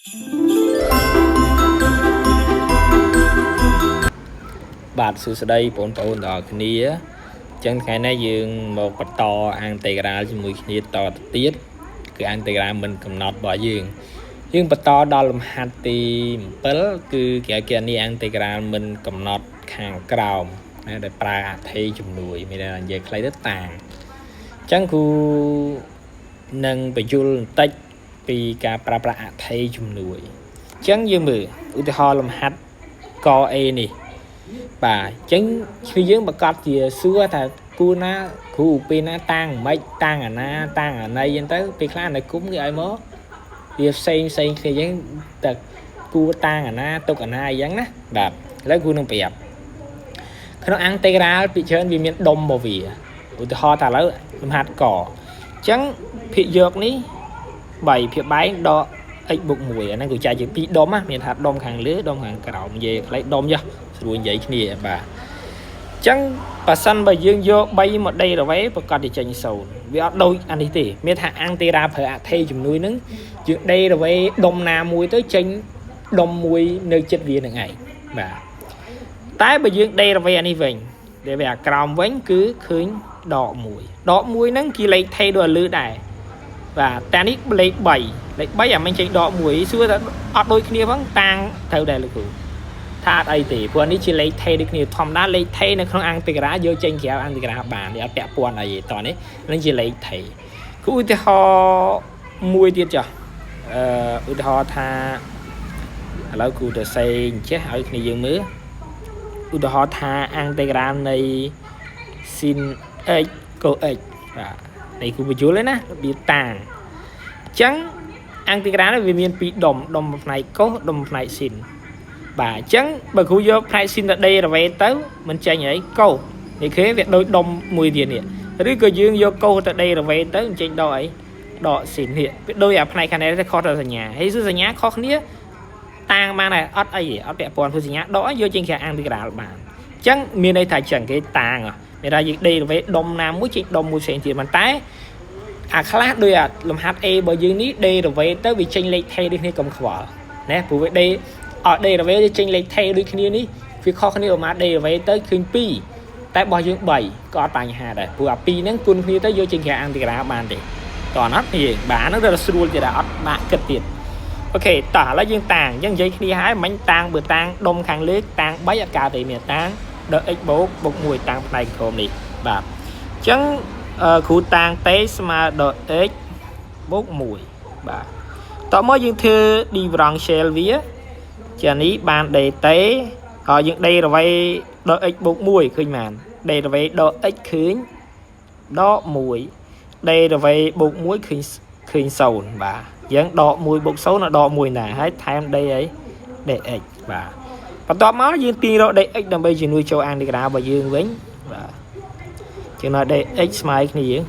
បាទសួស្តីបងប្អូនទាំងអស់គ្នាអញ្ចឹងថ្ងៃនេះយើងមកបន្តអាំងតេក្រាលជាមួយគ្នាតទៅទៀតគឺអាំងតេក្រាលមិនកំណត់របស់យើងយើងបន្តដល់លំហាត់ទី7គឺគេឲ្យគណនាអាំងតេក្រាលមិនកំណត់ខាងក្រោមណាដែលប្រើអថេរជំនួយមានន័យថានិយាយខ្លីទៅតាងអញ្ចឹងគ្រូនឹងបញ្យល់បន្តិចពីការប្រើប្រាស់អថេរជំនួយអញ្ចឹងយើងមើលឧទាហរណ៍លំហាត់ក A នេះ បាទអញ្ចឹងគឺយើងប្រកាសជាសួរថាគួរណាគ្រូពេលណាតាំងមិនតាំងអាណាតាំងអាណីអញ្ចឹងទៅពេលខ្លះនៅគុំគេឲ្យមកវាផ្សេងផ្សេងគ្នាអញ្ចឹងតែគួរតាំងអាណាទុកអាណាអញ្ចឹងណាបាទឥឡូវគ្រូនឹងប្រាប់ក្នុងអាំងតេក្រាលពីច្រើនវាមានដុំរបស់វាឧទាហរណ៍ថាឥឡូវលំហាត់កអញ្ចឹងភាគយកនេះ3ភាគបែងដក x បូក1អាហ្នឹងគឺចែកជាពីរដុំណាមានថាដុំខាងលើដុំខាងក្រោមនិយាយខ្លីដុំចុះស្រួលនិយាយគ្នាបាទអញ្ចឹងបើសិនបើយើងយក3មកដេរវេប្រកាសជាចេញ0វាអត់ដូចអានេះទេមានថាអាំងតេរ៉ាប្រើអថេជំនួយហ្នឹងយើងដេរវេដុំណាមួយទៅចេញដុំមួយនៅចិត្តវានឹងឯងបាទតែបើយើងដេរវេអានេះវិញដេរវេអាក្រោមវិញគឺឃើញដក1ដក1ហ្នឹងគឺលេខថេដូចឲ្យលើដែរបាទតែនេះលេខ3លេខ3អាមិញចេញដក1សួរថាអត់ដូចគ្នាផងតាំងត្រូវដែរលោកគ្រូថាអត់អីទេព្រោះនេះជាលេខថេដូចគ្នាធម្មតាលេខថេនៅក្នុងអាំងតេក្រាយកចេញក្រៅអាំងតេក្រាបានវាអត់ពាក់ព័ន្ធអីទេតោះនេះនឹងជាលេខថេគឺឧទាហរណ៍មួយទៀតចុះអឺឧទាហរណ៍ថាឥឡូវគ្រូទៅសេអញ្ចេះឲ្យគ្នាយើងមើលឧទាហរណ៍ថាអាំងតេក្រានៃ sin x កូ x បាទនេះគ្រូបញ្យល់ទេណារបៀបតាំងអញ្ចឹងអាំងតេក្រាលនេះវាមានពីរដុំដុំផ្នែកកុសដុំផ្នែកស៊ីនបាទអញ្ចឹងបើគ្រូយកផ្នែកស៊ីនទៅដេរវេទៅមិនចេញអីកុសនេះគេវាដូចដុំមួយទៀតនេះឬក៏យើងយកកុសទៅដេរវេទៅមិនចេញដកអីដកស៊ីននេះវាដូចអាផ្នែកខាងនេះតែខុសទៅសញ្ញាហើយសួរសញ្ញាខុសគ្នាតាំងបានដែរអត់អីទេអត់ពាក់ព័ន្ធព្រោះសញ្ញាដកយកចេញក្រៅអាំងតេក្រាលបានអញ្ចឹងមានន័យថាអញ្ចឹងគេតាំងមានថាយើងដេរវេដុំណាមួយចេញដុំមួយផ្សេងទៀតប៉ុន្តែអាខ្លះដូចអាលំហាត់ A របស់យើងនេះដេរវេទៅវាចេញលេខថេដូចគ្នាកុំខ្វល់ណាព្រោះវាដេអត់ដេរវេវាចេញលេខថេដូចគ្នានេះវាខុសគ្នាប្រហែលដេរវេទៅឃើញ2តែរបស់យើង3ក៏អត់បញ្ហាដែរព្រោះអា2ហ្នឹងគុណគ្នាទៅយកចេញក្រៅអាំងតេក្រាលបានទេតោះអត់នេះបាទហ្នឹងទៅស្រួលទៀតអត់បាក់គិតទៀត OK តោះឥឡូវយើងតាំងអញ្ចឹងនិយាយគ្នាហើយមិញតាំងបើតាំងដុំខាងលើតាំង3អត់កើតទេមានតាំងដល់ x បូកបូក1តាំងផ្នែកក្រោមនេះបាទអញ្ចឹងគ្រូតាំង t ស្មើដល់ x បូក1បាទតោះមកយើងធ្វើ differential វាជានេះបាន dt ហើយយើង derivative ដល់ x បូក1ឃើញបាន derivative ដល់ x ឃើញដក1 derivative បូក1ឃើញឃើញ0បាទយើងដក1បូក0ដល់ដក1ដែរហើយថែម d អី dx បាទបន្ទាប់មកយើងទាញរក dx ដើម្បីជំនួយចូលអាំងតេក្រាលរបស់យើងវិញបាទជាងដល់ dx ស្មើគ្នាយើង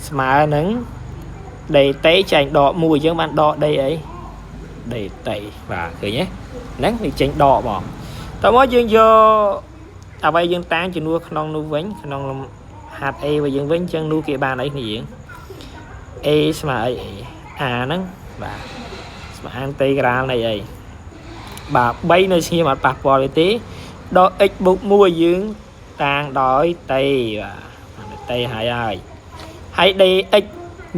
ស្មើនឹង dt ចែកដក1យើងបានដក d អី dt បាទឃើញទេហ្នឹងវាចេញដកហ្មងតើមកយើងយកអ្វីយើងតាំងជំនួសក្នុងនោះវិញក្នុងលំហាត់ A របស់យើងវិញអញ្ចឹងនោះគេបានអីគ្នាយើង A ស្មើអី A ហ្នឹងបាទស្មើអាំងតេក្រាលនៃអីបាទ3នៅស្ងៀមអត់ប៉ះពាល់ទេដល់ x បូក1យើងតាងដោយ t បាទ t ហើយហើយហើយ dx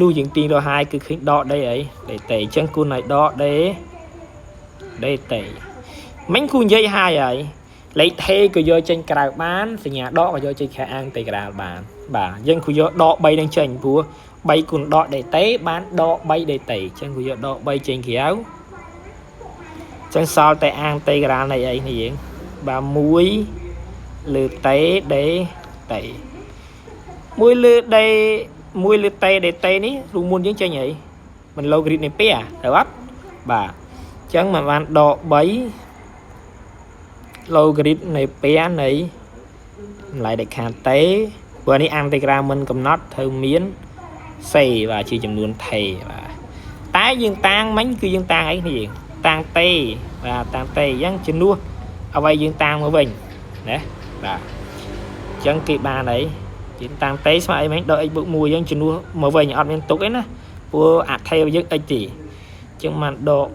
នោះយើងទាញរកហើយគឺឃើញដក d អី dt អញ្ចឹងគុណឲ្យដក d dt មិញគូនិយាយហើយហើយលេខថេក៏យកចេញក្រៅបានសញ្ញាដកក៏យកចេញក្រៅអាំងតេក្រាលបានបាទយើងគូយកដក3នឹងចេញព្រោះ3គុណដក dt បានដក3 dt អញ្ចឹងគូយកដក3ចេញក្រៅអញ្ចឹងសល់តែអាំងតេក្រាលនៃអីនេះយើងបាទ1លើ t d t 1លើ d 1លើ t dt នេះរូបមន្តយើងចេញអីមិនឡូហ្គរីតនៃពែត្រូវអត់បាទអញ្ចឹងមិនបានដក3ឡូហ្គរីតនៃពែនៃតម្លៃដាច់ខាត t ព្រោះនេះអាំងតេក្រាលមិនកំណត់ត្រូវមាន c បាទជាចំនួនថេបាទតែយើងតាំងមិញគឺយើងតាំងអីគ្នាយើងតាំង t បាទតាំង t អញ្ចឹងជំនួសអ្វីយើងតាំងមកវិញណាបាទអញ្ចឹងគេបានអី យើងតាំង t ស្មើអីមិញដក x បូក1អញ្ចឹងជំនួសមកវិញអត់មានទុកអីណាព្រោះអថេរបស់យើង x ទេអ ចឹងបានដក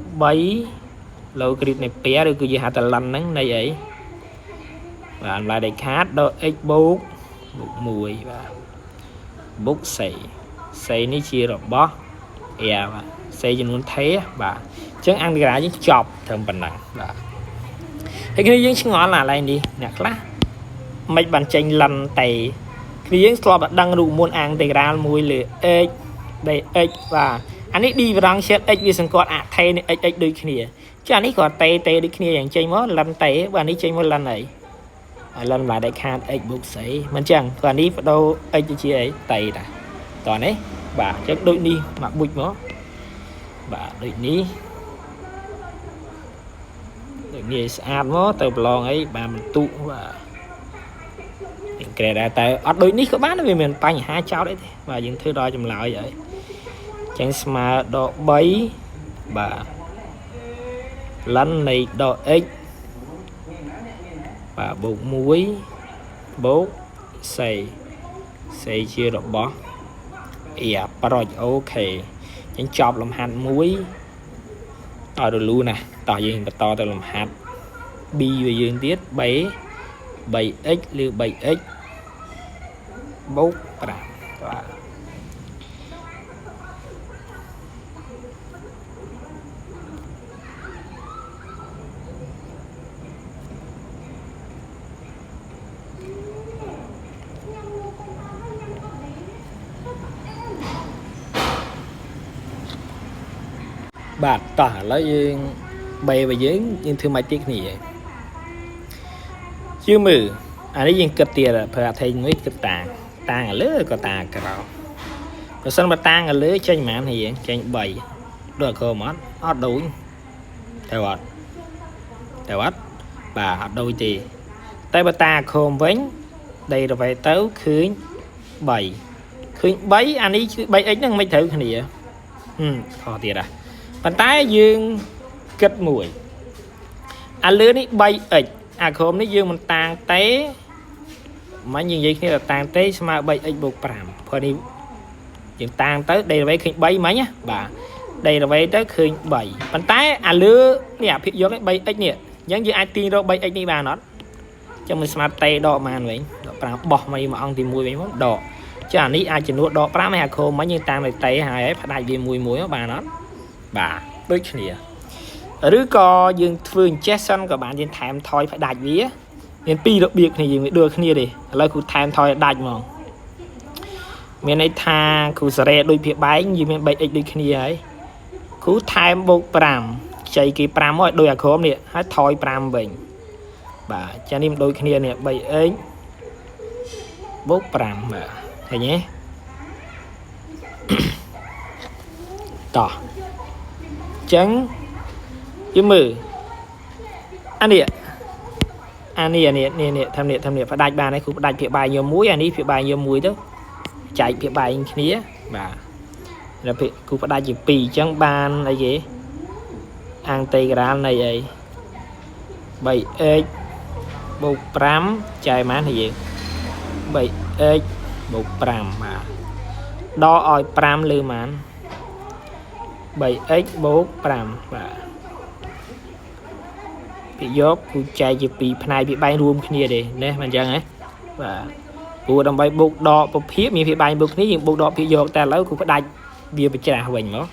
3ឡូក្រីតនៃពែឬគឺយើងហៅថា ln ហ្នឹងនៃអីបាទតម្លៃដាច់ខាតដក x បូកបូក1បាទបូក c c នេះជារបស់ r បាទ c ចំនួនថេបាទអញ្ចឹងអាំងតេក្រាលយើងចប់ត្រឹមប៉ុណ្ណឹងបាទហើយគ្នាយើងឆ្ងល់អាឡែងនេះអ្នកខ្លះមិនបានចេញលិនតេគ្នាយើងធ្លាប់តែដឹងរូបមន្តអាំងតេក្រាល1លើ x dx បាទអានេះ differential x វាសង្កត់អថេនៃ x x ដូចគ្នាចាអានេះក៏តេតេដូចគ្នាយ៉ាងចេញមកលិនតេបាទនេះចេញមកលិនអីហើយលិនម្ល៉េះដាច់ខាត x បូក c មិនចឹងក៏នេះបដូរ x ទៅជាអីតេតាតោះនេះបាទអញ្ចឹងដូចនេះមកបុចមកបាទដូចនេះដូចនេះឲ្យស្អាតមកទៅប្រឡងអីបានបន្ទុកបាទយើងក្រែដែរតែអត់ដូចនេះក៏បានវាមានបញ្ហាចោតអីទេបាទយើងធ្វើដល់ចម្លើយហើយចឹងស្មើដក3បាទលិននៃដក x បាទបូក1បូក c c ជារបស់ a ប្រុចអូខេចឹងចប់លំហាត់1តរលូណាស់តោះយើងបន្តទៅលំហាត់ b របស់យើងទៀត b 3x ឬ 3x បូក5បាទបាទតោះឥឡូវយើង b របស់យើងយើងធ្វើមកទៀតគ្នាជឿមើលអានេះយើងគិតទៀតប្រើអថេមួយគិតតាតាងឲ្យលើក៏តាក្រោមបើសិនបើតាងឲ្យលើចេញប៉ុន្មានរៀងចេញ3ដូចអក្រមអត់អត់ដូចតែអត់តែអត់បាទអត់ដូចទេតែបើតាក្រមវិញដីរវៃទៅឃើញ3ឃើញ3អានេះគឺ 3x ហ្នឹងមិនត្រូវគ្នាខុសទៀតហ่ะប៉ុន្តែយើងគិតមួយអាលើនេះ 3x អាក្រមនេះយើងមិនតាងទេមិញយើងនិយាយគ្នាថាតាងទេស្មើ 3x បូក5ព្រោះនេះយើងតាងទៅដីរវៃឃើញ3មិញណាបាទដីរវៃទៅឃើញ3ប៉ុន្តែអាលើនេះអាភាគយកនេះ 3x នេះអញ្ចឹងយើងអាចទាញរក 3x នេះបានអត់ចឹងមិនស្មើតេដកប៉ុន្មានវិញដក5បោះមកមួយអង្គទី1វិញមកដកចាអានេះអាចចំនួនដក5ហើយអាក្រមមិញយើងតាងដោយតេហើយផ្ដាច់វាមួយមួយមកបានអត់បាទដូចគ្នាឬក៏យើងធ្វើអញ្ចេះសិនក៏បានយើងថែមថយផ្ដាច់វាមានពីររបៀបគ្នាយើងវាដូចគ្នាទេឥឡូវគ្រូថែមថយឲ្យដាច់ហ្មងមានន័យថាគ្រូសារ៉េដូចភាគបែងយើងមាន 3x ដូចគ្នាហើយគ្រូថែមបូក5ខ្ចីគេ5មកឲ្យដូចអាក្រមនេះហើយថយ5វិញបាទចានេះមិនដូចគ្នានេះ 3x បូក5បាទឃើញទេតោះអញ្ចឹងយើងមើលអានេះអានេះអានេះនេះនេះធ្វើនេះធ្វើនេះផ្ដាច់បានហើយគ្រូផ្ដាច់ភាគបែងយកមួយអានេះភាគបែងយកមួយទៅចែកភាគបែងគ្នាបាទដល់ភាគគ្រូផ្ដាច់ជា2អញ្ចឹងបានអីគេអាំងតេក្រាលនៃអី 3x បូក5ចែកប៉ុន្មានយើង 3x បូក5បាទដកឲ្យ5លើប៉ុន្មាន 3x បូក5បាទពីយកគូចែកជា2ផ្នែកវាបែងរួមគ្នាទេណាមិនអញ្ចឹងហ៎បាទព្រោះដើម្បីបូកដកពភាគមានភាគបែងបូកគ្នាយើងបូកដកភាគយកតែឥឡូវគូផ្ដាច់វាបច្រាស់វិញមក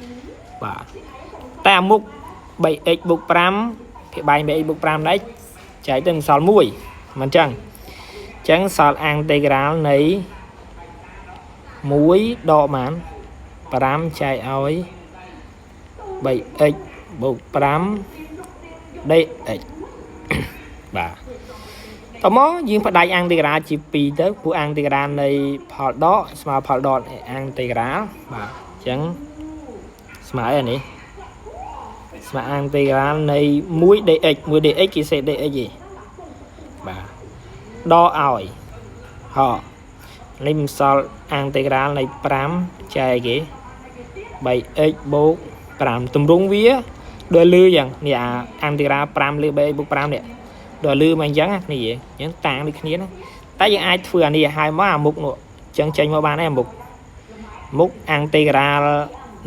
បាទតែអាមុខ 3x បូក5ភាគបែង 3x បូក5ដែរចែកទៅសល់1មិនអញ្ចឹងអញ្ចឹងសល់អាំងតេក្រាលនៃ1ដកប៉ុន្មាន5ចែកឲ្យ 3x បូក5 dx បាទតមកយើងផ្ដាច់អាំងតេក្រាលជា2ទៅព្រោះអាំងតេក្រាលនៃផលដកស្មើផលដកអាំងតេក្រាលបាទអញ្ចឹងស្មើអីនេះស្មើអាំងតេក្រាលនៃ 1dx 1dx គេសេ dx ទេបាទដកឲ្យហោនេះមិនសល់អាំងតេក្រាលនៃ5ចែកគេ 3x បូក5ទម្រង់វាដូចលឺយ៉ាងនេះអាអាំងតេក្រាល5លើ 3x បូក5នេះដល់លឺមកអញ្ចឹងគ្នាអញ្ចឹងតាងដូចគ្នាណាតែយើងអាចធ្វើអានេះឲ្យមកអាមុខនោះអញ្ចឹងចេញមកបានហើយអាមុខមុខអាំងតេក្រាល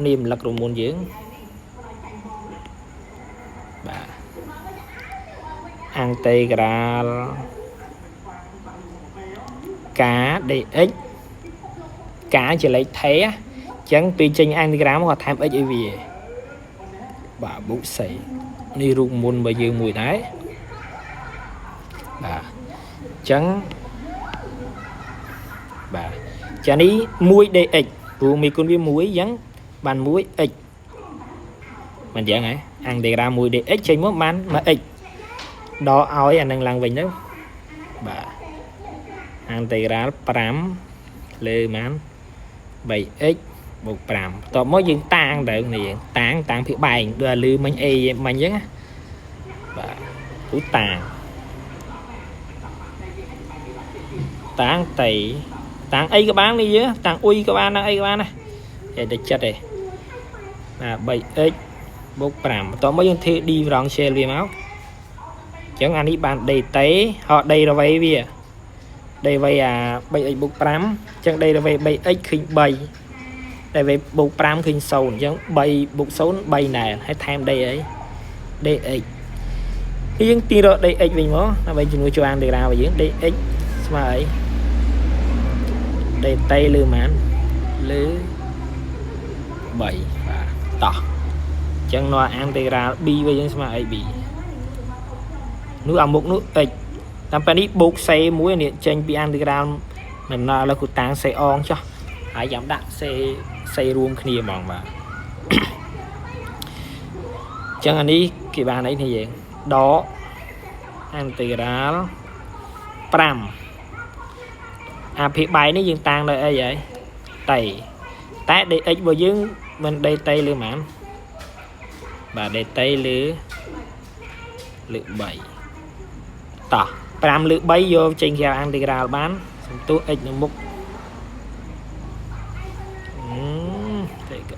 នេះរំលឹករមុនយើង អាំងតេក្រាល k dx k ជាលេខថេអញ្ចឹងពេលចេញអាំងតេក្រាលមកគាត់ថែម x ឲ្យវាបាទបូក c នេះរូបមន្តរបស់យើងមួយដែរបាទអញ្ចឹងបាទចានេះ 1 dx ព្រោះមេគុណវា1អញ្ចឹងបាន 1x មិនអញ្ចឹងហ៎អាំងតេក្រាល 1 dx ចេញមកបាន 1x ដកឲ្យអានឹងឡើងវិញទៅបាទអាំងតេក្រាល5លើប៉ុន្មាន 3x បូក5បន្ទាប់មកយើងតាងទៅនេះតាងតាងភាគបែងដូចអាលឺមិញ a មិញអញ្ចឹងណាបាទគូតាងតាងតៃតាងអីក៏បាននេះយើងតាងអ៊ុយក៏បានតាងអីក៏បានដែរតែតែចិត្តទេបាទ 3x បូក5បន្ទាប់មកយើងធ្វើ differential វាមកអញ្ចឹងអានេះបាន dt ហោ d រវៃវា d វៃអា 3x បូក5អញ្ចឹង d រវៃ 3x ឃើញ3 d វៃបូក5ឃើញ0អញ្ចឹង3បូក0 3ណែហើយថែម d អី dx យើងទីរក dx វិញមកដើម្បីជំនួយជួយអាំងតេក្រាលរបស់យើង dx ស្មើអី dt លើប៉ុន្មានលើ3បាទតោះអញ្ចឹងនៅអាំងតេក្រាល b របស់យើងស្មើអី b នោះអាមុខនោះ x តាមពេលនេះបូក c មួយនេះចេញពីអាំងតេក្រាលមិនណោះឥឡូវគូតាំង c អងចុះហើយចាំដាក់ c c រួមគ្នាហ្មងបាទអញ្ចឹងអានេះគេបានអីនេះយើងដកអាំងតេក្រាល5អាភាគបែនេះយើងតាំងដោយអីហើយតេតែ dx របស់យើងមិន dt លើប៉ុន្មានបាទ dt លើលើ3តោះ5លើ3យកចេញក្រៅអាំងតេក្រាលបានសំទោស x នៅមុខអឺតែក៏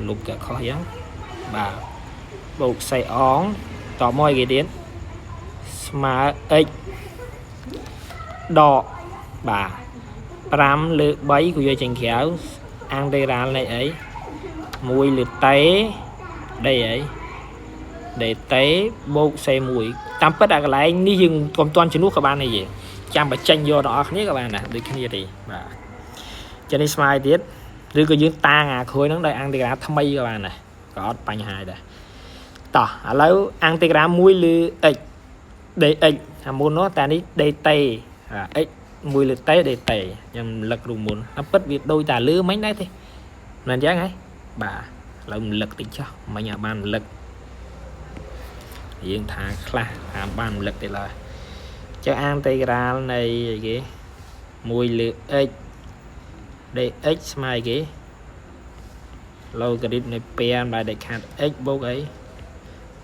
លុបក៏ខុសយ៉ាងបាទបូកសៃអងតមកអីគេទៀតស្មើ x ដកបាទ5លើ3គូយកចេញក្រៅអាំងតេក្រាលនៃអី1លើតេដេអី dt បូក c1 តាមពិតអាកន្លែងនេះយើងកុំទាន់ជំនួសក៏បានដែរយើងចាំបញ្ចេញយកដល់អស់គ្នាក៏បានដែរដូចគ្នាទេបាទចឹងនេះស្មើទៀតឬក៏យើងតាងអាក្រួយហ្នឹងដោយអាំងតេក្រាលថ្មីក៏បានដែរក៏អត់បញ្ហាដែរតោះឥឡូវអាំងតេក្រាល1លើ x dx អាមុននោះតែនេះ dt អា x 1លើ t dt ខ្ញុំលឹករូបមុនតាមពិតវាដូចតែលើមិញដែរទេមិនអញ្ចឹងហ៎បាទឥឡូវរំលឹកតិចចុះមិញអាបានរំលឹកយើងថាខ្លះតាមបានរំលឹកទេឡើយចុះអាំងតេក្រាលនៃអីគេ1លើ x dx ស្មើអីគេ logarit នៃពែនបែរដាច់ខាត x បូកអី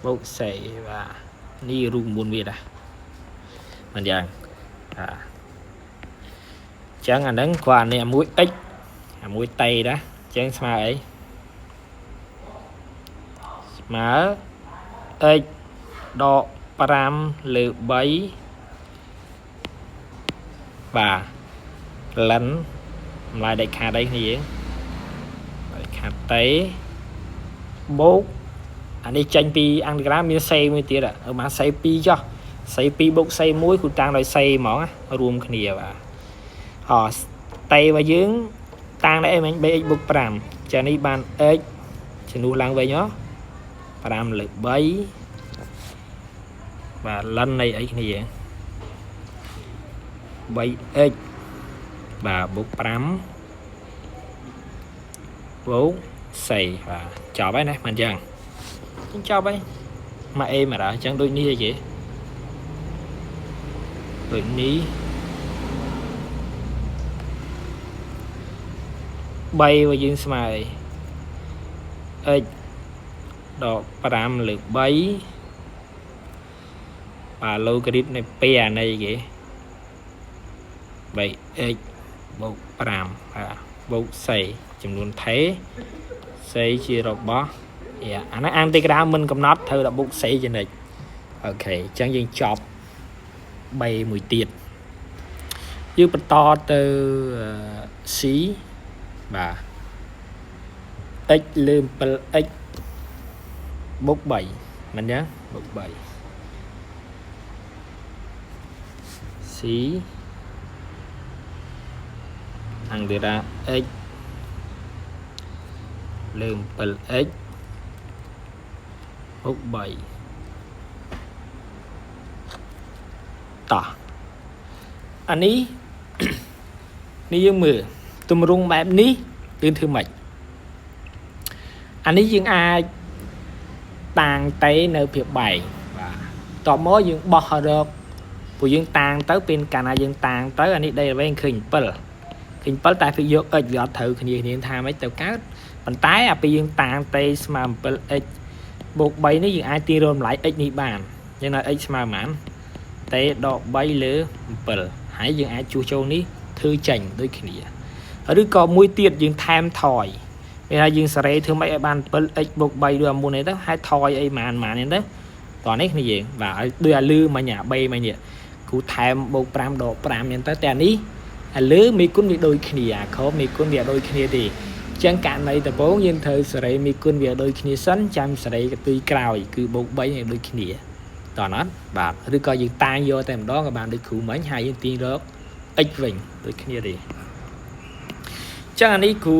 បូក c បាទនេះរូបមន្តវាដែរមិនយ៉ាងបាទចឹងអាហ្នឹងគ្រាន់នេះមួយ x អាមួយ t ដែរចឹងស្មើអីស្មើ x ដក5លើ3បាទលិនម្លាយដាច់ខាតអីគ្នាយើងដាច់ខាតតេបូកអានេះចេញពីអាំងតេក្រាលមាន c មួយទៀតអឺបាន c 2ចុះ c 2បូក c 1គឺតាំងដោយ c ហ្មងរួមគ្នាបាទអតេរបស់យើងតាំងដោយអីមិញ 3x បូក5ចានេះបាន x ជំនួសឡើងវិញហ៎5លើ3បាទលិននៃអីគ្នា 3x បាទបូក5បូក c បាទចប់ហើយណាមិនអញ្ចឹងចប់ហើយមក a មកដល់អញ្ចឹងដូចនេះអីគេដូចនេះ3របស់យើងស្មើអី x ដក5លើ3បាទ logarit នៃ2នៃគេ 3x បូក5បាទបូក c ចំនួនថេ c ជារបស់អាហ្នឹងអាំងតេក្រាលមិនកំណត់ត្រូវដល់បូក c ជានិច្ច OK អញ្ចឹងយើងចប់3មួយទៀតយើងបន្តទៅ c បាទ x លើ 7x បូក3មិនចឹងបូក3 C អង់តេក្រាល x លើ 7x បូក3តោះអានេះ នេះយើងមើលទម្រង់បែបនេះយើងធ្វើម៉េចអានេះយើងអាចតាងតេនៅភាពបែងបាទតបមកយើងបោះរកពួកយើងតាងទៅពេលកាលណាយើងតាងទៅអានេះដីអ្វីឃើញ7ឃើញ7តែពេលយក x វាអត់ត្រូវគ្នាគ្នាថាម៉េចទៅកើតប៉ុន្តែអាពេលយើងតាងតេស្មើ 7x បូក3នេះយើងអាចទាញរកតម្លៃ x នេះបានយើងឲ្យ x ស្មើប៉ុន្មានតេដក3លើ7ហើយយើងអាចជួសចូលនេះធ្វើចេញដូចគ្នាឬក៏មួយទៀតយើងថែមថយមានថាយើងសេរីធ្វើម៉េចឲ្យបាន 7x បូក3ដូចអាមុននេះទៅហើយថយអីម៉ានម៉ាននេះទៅតោះនេះគ្នាយើងបាទឲ្យដូចអាលឺមិញអា b មិញនេះគ្រូថែមបូក5ដក5ហ្នឹងទៅតែអានេះអាលើមេគុណវាដូចគ្នាអាក្រោមមេគុណវាដូចគ្នាទេចឹងករណីដំបូងយើងត្រូវសេរីមេគុណវាដូចគ្នាសិនចាំសេរីកទុយក្រោយគឺបូក3ឲ្យដូចគ្នាតោះណាត់បាទឬក៏យើងតាងយកតែម្ដងក៏បានដូចគ្រូមិញហើយយើងទាញរក x វិញដូចគ្នាទេចឹងអានេះគ្រូ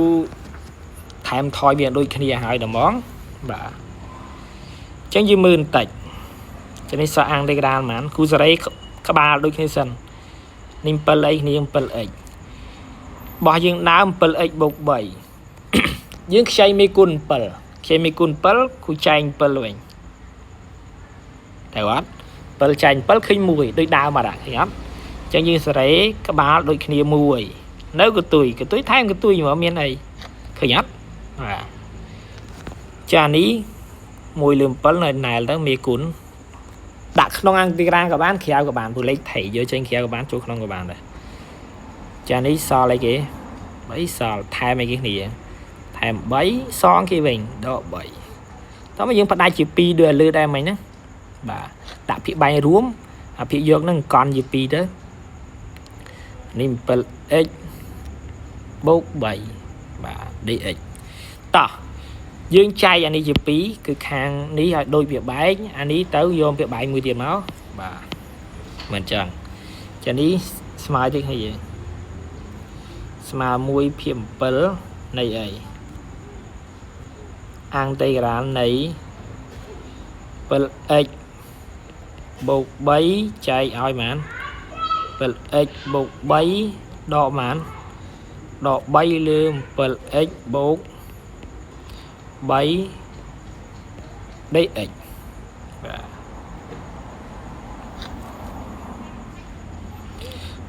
ថែមថយវាដូចគ្នាហើយដល់ហ្មងបាទចឹងយើងមើលបន្តិចចឹងនេះសក់អាំងតេក្រាលហ្មងគ្រូសេរីក្បាលដូចគ្នាសិននេះ 7x គ្នា 7x បោះយើងដើម 7x បូក3យើងខ្ចីមេគុណ7ខ្ចីមេគុណ7គ្រូចែង7វិញតែអត់7ចែង7ឃើញ1ដូចដើមអត់ឃើញអត់ចឹងយើងសេរីក្បាលដូចគ្នាមួយនៅកតុយកតុយថែមកតុយមកមានអីឃើញអត់បាទចានេះ1លើ7នៅណែលទៅមេគុណដាក់ក្នុងអង្កេក្រាក៏បានក្រៅក៏បានព្រោះលេខថៃយកចេញក្រៅក៏បានចូលក្នុងក៏បានដែរចានេះសល់អីគេ3សល់ថែមអីគេគ្នាថែម3សងគេវិញដក3តោះមកយើងផ្ដាច់ជា2ដូចលើដែរមិញណាបាទដាក់ភាគបែងរួមអាភាគយកហ្នឹងកន់ជា2ទៅនេះ 7x បូក3បាទ dx តោះយើងចែកអានេះជា2គឺខាងនេះឲ្យដូចវាបែកអានេះទៅយកវាបែកមួយទៀតមកបាទមិនចឹងចានេះស្មើទៀតគ្នាស្មើ1ភាគ7នៃអីអង់តេក្រាលនៃ 7x បូក3ចែកឲ្យប៉ុន្មាន 7x បូក3ដកប៉ុន្មានដក3លើ 7x បូក3 dx បាទ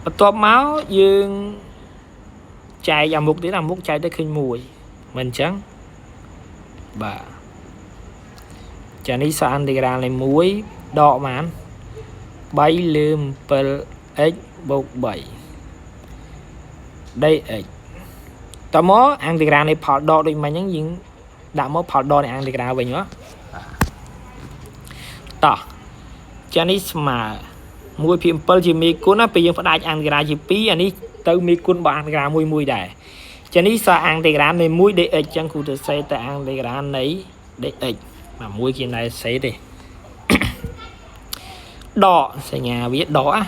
បន្ទាប់មកយើងចែកអាមុខទៀតអាមុខចែកទៅឃើញ1មិនអញ្ចឹងបាទចានេះសអន្តេក្រាលនៃ1ដកប៉ុន្មាន3លើ 7x បូក3 dx តមកអន្តេក្រាលនៃផលដកដូចមិញហ្នឹងយើងដាក់មកផលដកនៃអន្តេក្រាលវិញមកតោះចានេះស្មើ1ភាគ7ជាមេគុណណាពេលយើងផ្ដាច់អន្តេក្រាលជា2អានេះទៅមេគុណរបស់អន្តេក្រាលមួយមួយដែរចានេះសអន្តេក្រាលនៃ1 dx ចឹងគ្រូទៅសេតែអន្តេក្រាលនៃ dx បាទមួយជាណែសេទេដកសញ្ញាវាដកណា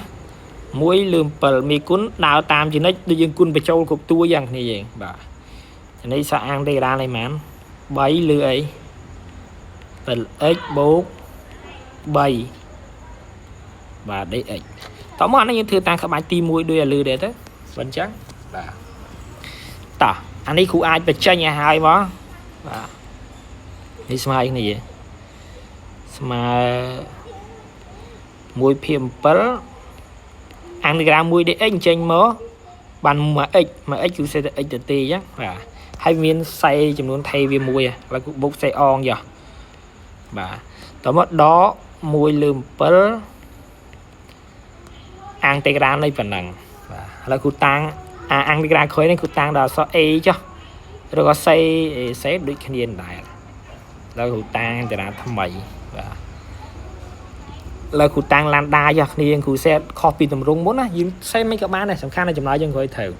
1លើ7មេគុណដើរតាមចំណិចដូចយើងគុណបញ្ចូលគ្រប់តួយ៉ាងគ្នាយើងបាទនេះសអន្តេក្រាលនៃម៉ាន3លើអី 7x បូក3បាទ dx តោះមកអានេះយើងធ្វើតាមក្បាច់ទី1ដូចឲ្យលឺដែរទៅមិនអញ្ចឹងបាទតោះអានេះគ្រូអាចបញ្ចេញឲ្យហើយមកបាទនេះស្មើអីគ្នាស្មើ1ភាគ7អន្តេក្រាល1 dx ចេញមកបាន 1x 1x គឺសេតែ x ទៅទេអញ្ចឹងបាទហើយមានសេចំនួនថេវាមួយឥឡូវគ្រូបុកសេអងចុះបាទតមកដក1លើ7អន្តេក្រាលនៃប៉ុណ្ណឹងបាទឥឡូវគ្រូតាំងអាអន្តេក្រាលក្រោយនេះគ្រូតាំងដល់អក្សរ A ចុះឬក៏ C C ដូចគ្នាដែរឥឡូវគ្រូតាំងអន្តេក្រាលថ្មីបាទឥឡូវគ្រូតាំងឡានដាចុះគ្នាគ្រូសេតខុសពីតម្រងមុនណាយើងសេមិនក៏បានដែរសំខាន់តែចម្លើយយើងក្រោយត្រូវ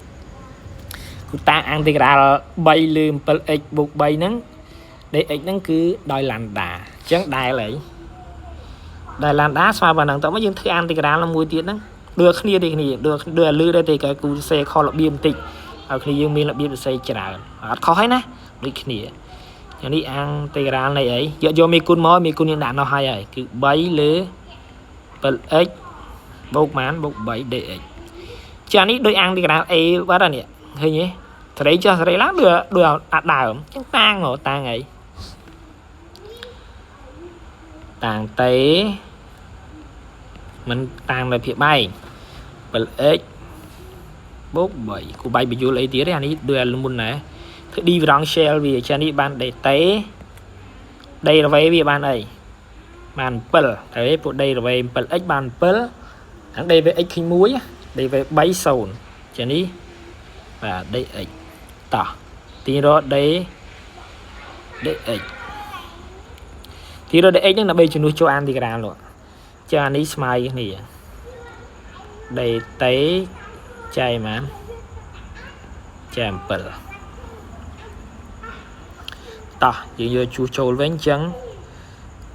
គ្រូតាំងអន្តេក្រាល3លើ 7x បូក3ហ្នឹង dx ហ្នឹងគឺដោយឡានដាអញ្ចឹងដែលអីដែលឡានដាស្មើប៉ុណ្ណឹងតោះមកយើងធ្វើអន្តេក្រាលមួយទៀតហ្នឹង ដូចគ្នាទេគ្នាដូចដូចឲ្យលឺដែរទេក៏គូសរសេរខុសរបៀបបន្តិចឲ្យគ្នាយើងមានរបៀបសរសេរច្រើនអត់ខុសហើយណាដូចគ្នាយ៉ាងនេះអាំងតេក្រាលនៃអីយកមេគុណមកមេគុណយើងដាក់នោះហើយហើយគឺ3លើ 7x បូកម៉ានបូក 3 dx ចានេះដូចអាំងតេក្រាល a បាត់ហើយនេះឃើញទេសេរីចុះសេរីឡើងដូចដូចអាដើមអញ្ចឹងតាងមកតាងអីតាងតេមិនតាងដោយភាគបែង 7x បូក3គូបែកបញ្យលអីទៀតទេអានេះដូចអាមុនដែរធ្វើ differential វាចានេះបាន dt derivative វាបានអីបាន7តែពួក derivative 7x បាន7ហ្នឹង derivative x ឃើញ1 derivative 3 0ចានេះបាទ dx តោះទីរក d dx ទីរក dx ហ្នឹងដើម្បីជំនួសចូលអានទីក្រាលនោះចានេះស្មើគ្នា dt ចែកប៉ុន្មានចែក7តោះយើងយកជួសចូលវិញអញ្ចឹង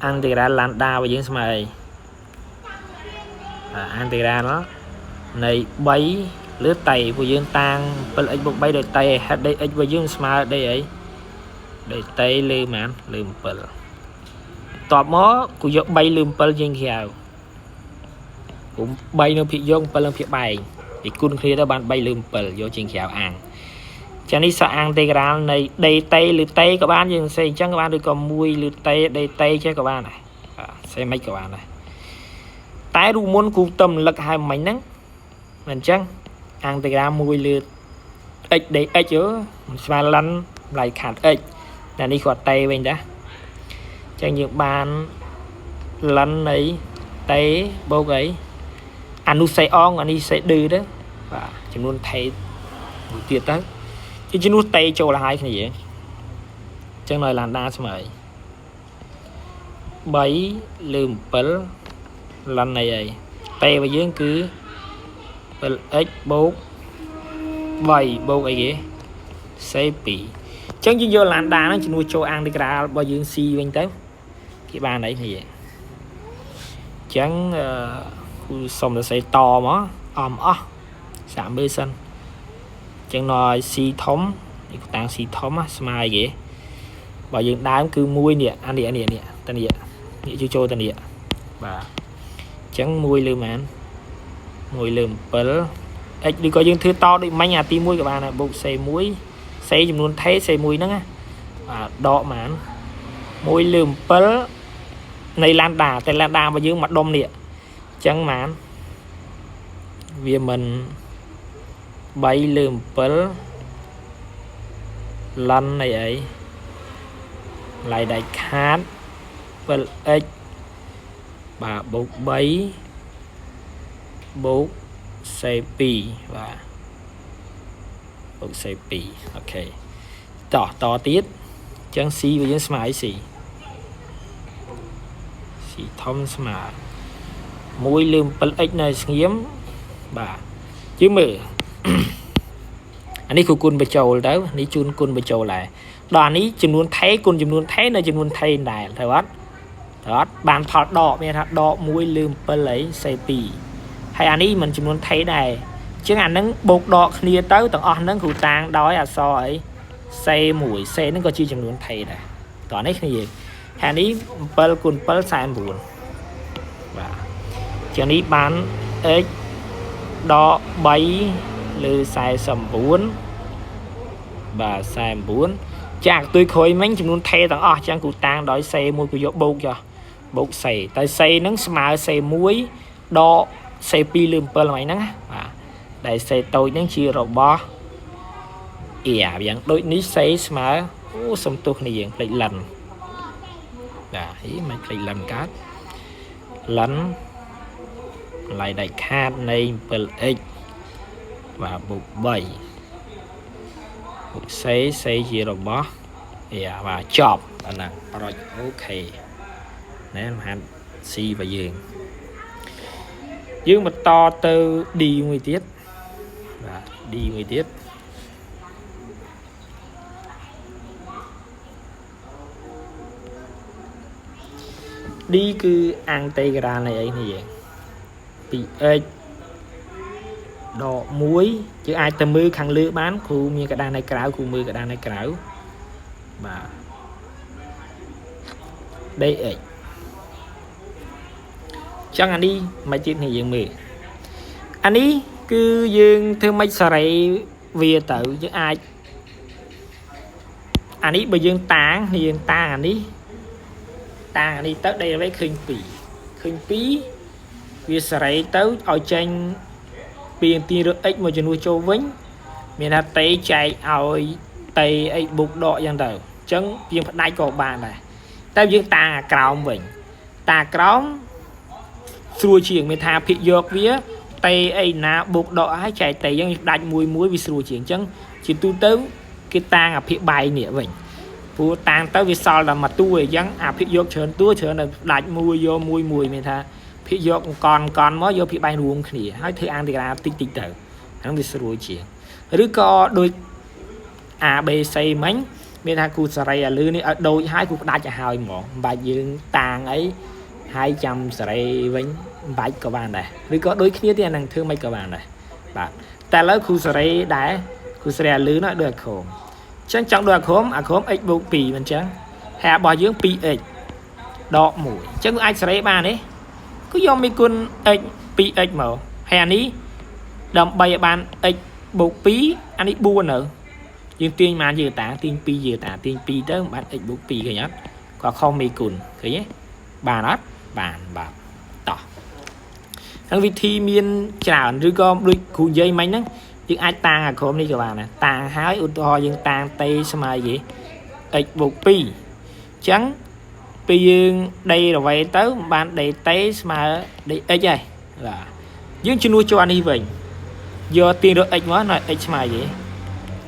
អាំងតេក្រាលឡានដារបស់យើងស្មើអីអាំងតេក្រាលនៃ3លើតៃពួកយើងតាង 7x បូក3ដោយតៃហេតុ dx របស់យើងស្មើ d អី dt លើប៉ុន្មានលើ7តបមកគូយក3លើ7យើងក្រៅព្រោះ3នៅភាគយក7នៅភាគបែងពីគុណគ្នាទៅបាន3លើ7យកជាងក្រៅអាំងចានេះសអាំងតេក្រាលនៃ dt ឬ t ក៏បានយើងសេអញ្ចឹងក៏បានឬក៏1ឬ t dt ចេះក៏បានដែរបាទសេមិនក៏បានដែរតែរូបមុនគូទឹមលឹកហើយមិញហ្នឹងមិនអញ្ចឹងអាំងតេក្រាល1លើ x dx អឺមិនស្មើលិនតម្លៃខាត់ x តែនេះគាត់ t វិញតាអញ្ចឹងយើងបានលិននៃ t បូកអីអានោះសេអងអានេះសេឌឺទៅបាទចំនួនថេមួយទៀតទៅជាជំនួសតេចូលហើយគ្នាអញ្ចឹងនៅឡានដាស្មើ3លើ7លិននៃអីតេរបស់យើងគឺ 7x បូក3បូកអីគេ c2 អញ្ចឹងយើងយកឡានដាហ្នឹងជំនួសចូលអាំងតេក្រាលរបស់យើង c វិញទៅគេបានអីគ្នាអញ្ចឹងអឺគូសុំសរសេរតមកអមអស់សាកមើលសិនអញ្ចឹងដល់ c ធំនេះតាំង c ធំស្មើអីគេបើយើងដើមគឺ1នេះអានេះអានេះនេះតានេះនេះជួយចូលតានេះបាទអញ្ចឹង1លើម៉ាន1លើ7 x ឬក៏យើងធ្វើតដូចមិញអាទី1ក៏បានដែរបូក c1 c ចំនួនថេ c1 ហ្នឹងណាបាទដកម៉ាន1លើ7នៃឡានដាតែឡានដារបស់យើងមកដុំនេះអញ្ចឹងម៉ានវាមិន3លើ7លិននៃអីឡៃដាច់ខាត 7x បាទបូក3បូក c2 បាទបូក c2 អូខេតោះតទៀតអញ្ចឹង c របស់យើងស្មើអី c c ធំស្មើ1លើ 7x នៅស្ងៀមបាទជឿមើលអានេះគឺគុណបញ្ចូលទៅនេះជូនគុណបញ្ចូលដែរដល់អានេះចំនួនថេគុណចំនួនថេនៅចំនួនថេដែរត្រូវអត់ត្រូវអត់បានផលដកមានថាដក1លើ7អី c2 ហើយអានេះមិនចំនួនថេដែរអញ្ចឹងអានឹងបូកដកគ្នាទៅទាំងអស់ហ្នឹងគ្រូតាងដោយអក្សរអី c1 c ហ្នឹងក៏ជាចំនួនថេដែរតោះនេះគ្នាយើងហើយនេះ7គុណ7 49បាទជាងនេះបាន x ដក3លើ49បាទ49ចាក់ទុយក្រោយមិញចំនួនថេទាំងអស់អញ្ចឹងគ្រូតាងដោយ c1 គឺយកបូកចុះបូក c តែ c ហ្នឹងស្មើ c1 ដក c2 លើ7ហ្នឹងណាបាទដែល c តូចហ្នឹងជារបស់ a យ៉ាងដូចនេះ c ស្មើអូសំទោសគ្នាយើងភ្លេចលិនបាទហីមិនភ្លេចលិនកើតលិនតម្លៃដាច់ខាតនៃ 7x បាទបូក3បូក c c ជារបស់ a បាទចប់អាហ្នឹងប្រូចអូខេណែមហាត់ c របស់យើងយើងបន្តទៅ d មួយទៀតបាទ d មួយទៀត d គឺអាំងតេក្រាលនៃអីនេះយើង 2x ដក1យើងអាចទៅមើលខាងលើបានគ្រូមានกระดาษនៅក្រៅគ្រូមើលกระดาษនៅក្រៅបាទ dx ចឹងអានេះមិនទៀតនេះយើងមើលអានេះគឺយើងធ្វើម៉េចសេរីវាទៅយើងអាចអានេះបើយើងតាងយើងតាងអានេះតាងអានេះទៅ derivative ឃើញ2ឃើញ2វាសេរីទៅឲ្យចេញពីទីរក x មួយចំនួនចូលវិញមានថាតេចែកឲ្យតេអីបុកដកយ៉ាងទៅអញ្ចឹងយើងផ្ដាច់ក៏បានដែរតែយើងតាងអាក្រោមវិញតាក្រោមស្រួលជាងមានថាភាគយកវាតេអីណាបុកដកហើយចែកតេយើងផ្ដាច់មួយមួយវាស្រួលជាងអញ្ចឹងជាទូទៅគេតាងអាភាគបែងនេះវិញព្រោះតាងទៅវាសល់តែមួយតួអញ្ចឹងអាភាគយកច្រើនតួច្រើនតែផ្ដាច់មួយយកមួយមួយមានថាភាគយកកន់កន់មកយកភាគបែងរួមគ្នាហើយធ្វើអាំងតេក្រាលតិចតិចទៅហ្នឹងវាស្រួលជាងឬក៏ដូច A B C មិញមានថាគូសេរីអាលឺនេះឲ្យដូចហើយគូផ្ដាច់ឲ្យហើយហ្មងមិនបាច់យើងតាងអីហើយចាំសេរីវិញមិនបាច់ក៏បានដែរឬក៏ដូចគ្នាទៀតអាហ្នឹងធ្វើមិនក៏បានដែរបាទតែឥឡូវគូសេរីដែរគូសេរីអាលឺនោះឲ្យដូចអាក្រមអញ្ចឹងចង់ដូចអាក្រមអាក្រម x បូក2មិនអញ្ចឹងហើយរបស់យើង 2x ដក1អញ្ចឹងអាចសេរីបានទេគឺយកមេគុណ x 2x មកហើយអានេះដើម្បីឲ្យបាន x បូក2អានេះ4នៅយើងទាញបានយើងតាទាញ2យើងតាទាញ2ទៅបាន x បូក2ឃើញអត់ក៏ខុសមេគុណឃើញទេបានអត់បានបាទតោះហើយវិធីមានច្រើនឬក៏ដូចគ្រូនិយាយមិញហ្នឹងយើងអាចតាងអាក្រុមនេះក៏បានដែរតាងហើយឧទាហរណ៍យើងតាងតេស្មើយេ x បូក2អញ្ចឹងពេលយើងដេរវេទៅបានដេតេស្មើដេ x ហើយបាទយើងជំនួសចូលអានេះវិញយកទាញរក x មកណយ x ស្មើយេ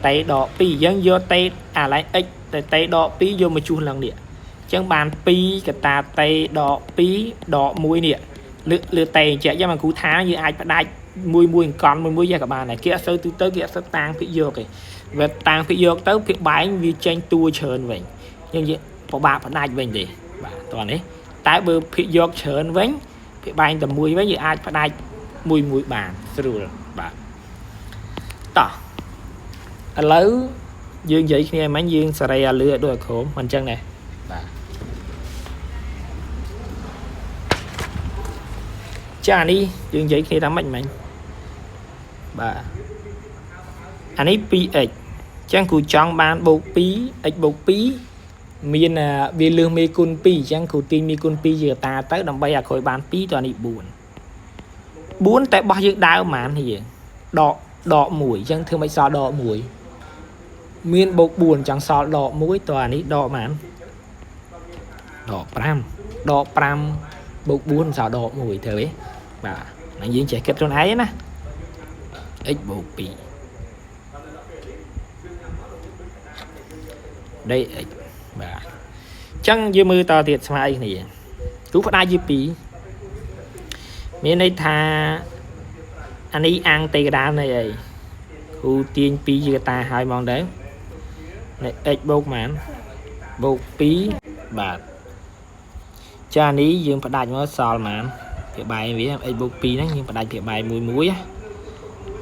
តេដក2យើងយកតេអាឡែង x តែតេដក2យកមកជួសឡើងនេះអញ្ចឹងបាន2កតាតេដក2ដក1នេះលើលើតេអញ្ចឹងយ៉ាងគ្រូថាយើងអាចផ្ដាច់មួយមួយកង់មួយមួយយ៉ាងក៏បានដែរគេអត់សូវទូទៅគេអត់សូវតាងភាគយកទេវាតាងភាគយកទៅភាគបែងវាចេញតួច្រើនវិញយើងពិបាកផ្ដាច់វិញទេបាទតោះនេះតែបើភាគយកច្រើនវិញភាគបែងតែមួយវិញយើងអាចផ្ដាច់មួយមួយបានស្រួលបាទតោះឥឡូវយើងនិយាយគ្នាមិញយើងសេរីអាលឺឲ្យដូចអាក្រមមិនអញ្ចឹងដែរបាទចានេះយើងនិយាយគ្នាថាម៉េចមិញបាទអានេះ 2x អញ្ចឹងគ្រូចង់បានបូក 2 x បូក2មានវាលើសមេគុណ2អញ្ចឹងគ្រូទាញមេគុណ2ជាកតាទៅដើម្បីឲ្យក្រោយបាន2តនេះ4 4តែបោះយើងដើមហ្មងនេះយើងដកដក1អញ្ចឹងធ្វើមិនសល់ដក1មានបូក4ចង់សល់ដក1តអានេះដកហ្មងដក5ដក5បូក4សល់ដក1ត្រូវទេបាទហ្នឹងយើងចេះគិតខ្លួនឯងណា x បូក2 dx បាទអញ្ចឹងយើងមើលតទៀតស្មើអីគ្នាគ្រូផ្ដាច់ជា2មានន័យថាអានេះអាំងតេក្រាលនៃអីគ្រូទាញ2ជាកតាហើយហ្មងទៅនៃ x បូកប៉ុន្មានបូក2បាទចានេះយើងផ្ដាច់មកសល់ប៉ុន្មានភាគបែងវា x បូក2ហ្នឹងយើងផ្ដាច់ភាគបែងមួយមួយ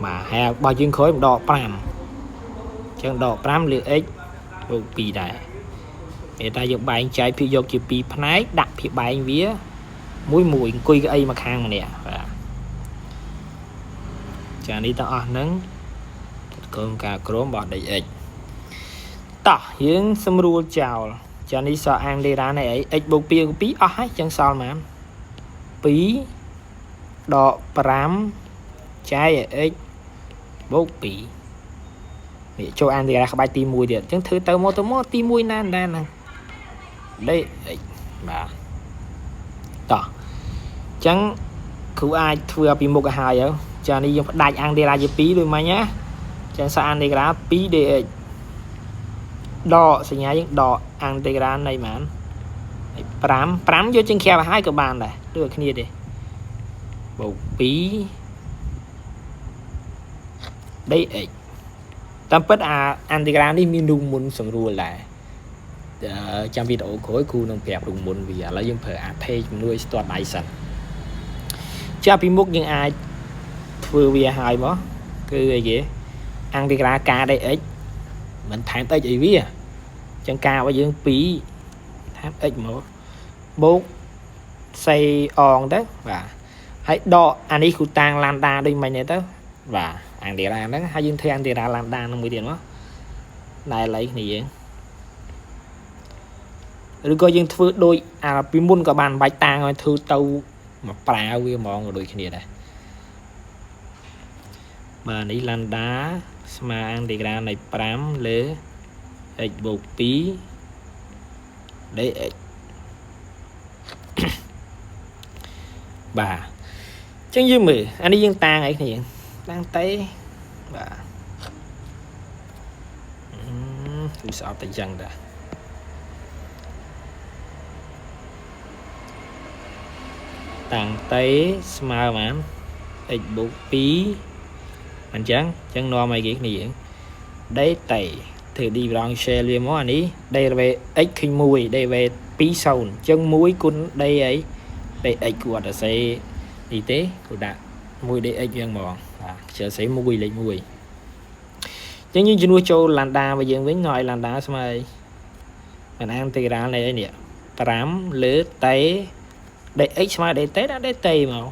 បាទហើយរបស់យើងក្រោយដក5អញ្ចឹងដក5លើ x បូក2ដែរគេថាយើងបែងចែកភាគយកជា2ផ្នែកដាក់ភាគបែងវាមួយមួយអង្គុយកៅអីមកខាងម្នាក់បាទចានេះទាំងអស់ហ្នឹងក្រុមការក្រុមរបស់ dx តោះយើងសម្រួលចោលចានេះសល់អាំងដេរ៉ានៃអី x បូក2 2អស់ហើយចឹងសល់ប៉ុន្មាន2ដក5ចែកឲ្យ x បូក2នេះចូលអាំងដេរ៉ាក្បាច់ទី1ទៀតអញ្ចឹងធ្វើទៅមកទៅមកទី1ណាដែរហ្នឹង dx បាទតោះអញ្ចឹងគ្រូអាចធ្វើឲ្យពីមុខឲ្យហើយចានេះយើងផ្ដាច់អាំងដេរ៉ាជា2ដូចមិញណាចឹងសអាំងដេរ៉ា 2dx ដកសញ្ញាយើងដកអាំងតេក្រាលនៃប៉ុន្មាន5 5យកជាងក្រៅឲ្យហើយក៏បានដែរដូចគ្នាទេបូក2 dx តាមពិតអាអាំងតេក្រាលនេះមានរូបមន្តសម្រួលដែរចាំវីដេអូក្រោយគ្រូនឹងប្រាប់រូបមន្តវាឥឡូវយើងប្រើអាថេជំនួយស្ទាត់ដៃសិនចាពីមុខយើងអាចធ្វើវាហើយមក គឺអីគេអាំងតេក្រាល k dx មិនថែម x អីវាអញ្ចឹង k របស់យើង2ថែម x មកបូក c អងទៅបាទហើយដកអានេះគូតាំង lambda ដូចមិញនេះទៅបាទអាំងតេក្រាលហ្នឹងហើយយើងធ្វើអាំងតេក្រាល lambda នឹងមួយទៀតមកណែឡៃគ្នាយើងឬក៏យើងធ្វើដូចអាពីមុនក៏បានបាច់តាំងឲ្យធ្វើទៅមកប្រើវាហ្មងក៏ដូចគ្នាដែរបាទនេះ lambda ស្មើអាំងតេក្រាលនៃ5លើ x បូក2 dx បាទអញ្ចឹងយើងមើលអានេះយើងតាំងអីគ្នាតាំងតេបាទគឺស្អប់តែអញ្ចឹងតាតាំងតេស្មើប៉ុន្មាន x បូក2អញ្ចឹងអញ្ចឹងនាំអីគេគ្នាយើង dt ធ្វើ differential វាមកអានេះ derivative x ឃើញ1 derivative 2 0អញ្ចឹង1គុណ d អី dx គួរអត់សេនេះទេគួរដាក់1 dx យ៉ាងហ្មងបាទខ្ជិលសេ1លេខ1អញ្ចឹងយើងជំនួសចូល lambda របស់យើងវិញឲ្យ lambda ស្មើអីមិនអាំងតេក្រាលនៃអីនេះ5លើ t dx ស្មើ dt ដាក់ dt មក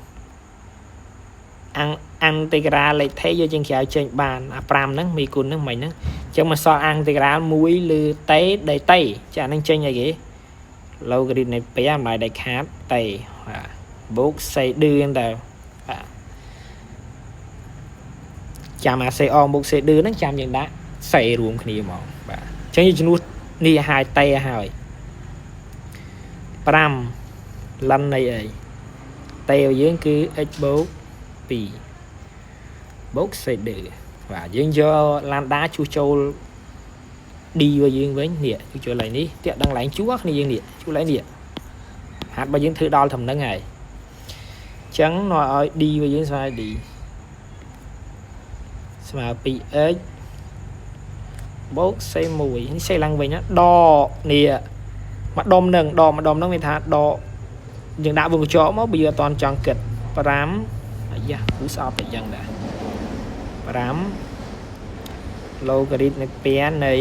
អាំងអាំងតេក្រាលលេខថេយកជាងក្រៅចេញបានអា5ហ្នឹងមីគុណហ្នឹងមិញហ្នឹងអញ្ចឹងមកសល់អាំងតេក្រាល1លើ t dt ចាអាហ្នឹងចេញអីគេ logarit នៃ2ម្លាយដាច់ខាត t បាទបូក c ឌឺហ្នឹងតើបាទចាំអា c អងបូក c ឌឺហ្នឹងចាំយើងដាក់ c រួមគ្នាហ្មងបាទអញ្ចឹងយើងជំនួសនេះឲ្យ t ឲ្យ5លិននៃអី t របស់យើងគឺ x បូក2បូក c ឌឺបាទយើងយក lambda ជួសចូល d របស់យើងវិញនេះជួសចូលឡើងនេះតាក់ដឹងឡើងជួគ្នាយើងនេះជួឡើងនេះហាត់របស់យើងធ្វើដល់ត្រឹមហ្នឹងហើយអញ្ចឹងនាំឲ្យ d របស់យើងស្មើ d ស្មើ 2x បូក c1 នេះ c ឡើងវិញណាដកនេះមួយដុំនឹងដកមួយដុំហ្នឹងមានថាដកយើងដាក់វងកញ្ចក់មកបើយើងអត់តន់ចង់គិត5អាយ៉ាគូស្អប់តែអញ្ចឹងដែរ5 logarit នៃ2នៃ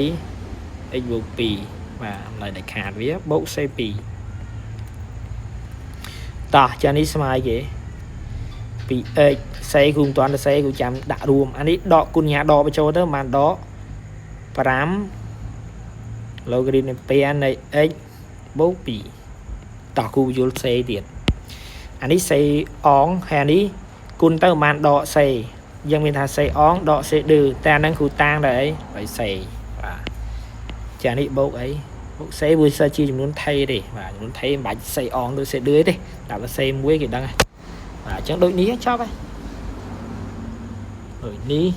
x បូក2បាទម្លាយដាច់ខាតវាបូក c2 តោះចានេះស្មើគេ 2x c គូមិនទាន់ទៅ c គូចាំដាក់រួមអានេះដកគុណញ្ញាដកបញ្ចូលទៅបានដក5 logarit នៃ2នៃ x បូក2តោះគូយល់ c ទៀតអានេះ c អងហើយអានេះគុណទៅបានដក c យើងមានថា c អងដក c ឌឺតែអាហ្នឹងគ្រូតាំងដល់អីដោយ c បាទចានេះបូកអីបូក c វាសិជាចំនួនថេទេបាទចំនួនថេមិនបាច់ c អងដូច c ឌឺទេដាក់តែ c មួយគេដឹងហើយបាទអញ្ចឹងដូចនេះចប់ហើយដូចនេះ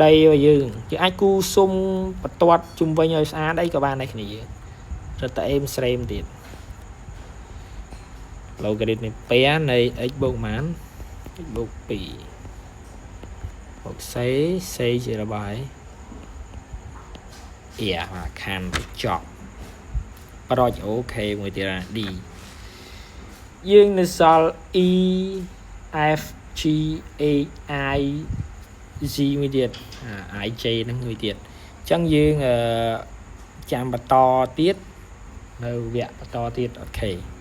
ដីរបស់យើងយើងអាចគូសុំបន្ទាត់ជុំវិញឲ្យស្អាតអីក៏បានដែរគ្នាយើងរត់តែអេមស្រេមទៀត logarit នៃ2នៃ x បូកប៉ុន្មាន x បូក2បូក c c ជារបស់អីអ៊ីបាទខានទៅចប់ប្រចអូខេមួយទៀតណា D យើងនៅសល់ E F G H I Z មួយទៀតអា I J ហ្នឹងមួយទៀតអញ្ចឹងយើងចាំបន្តទៀតនៅវគ្គបន្តទៀតអូខេ។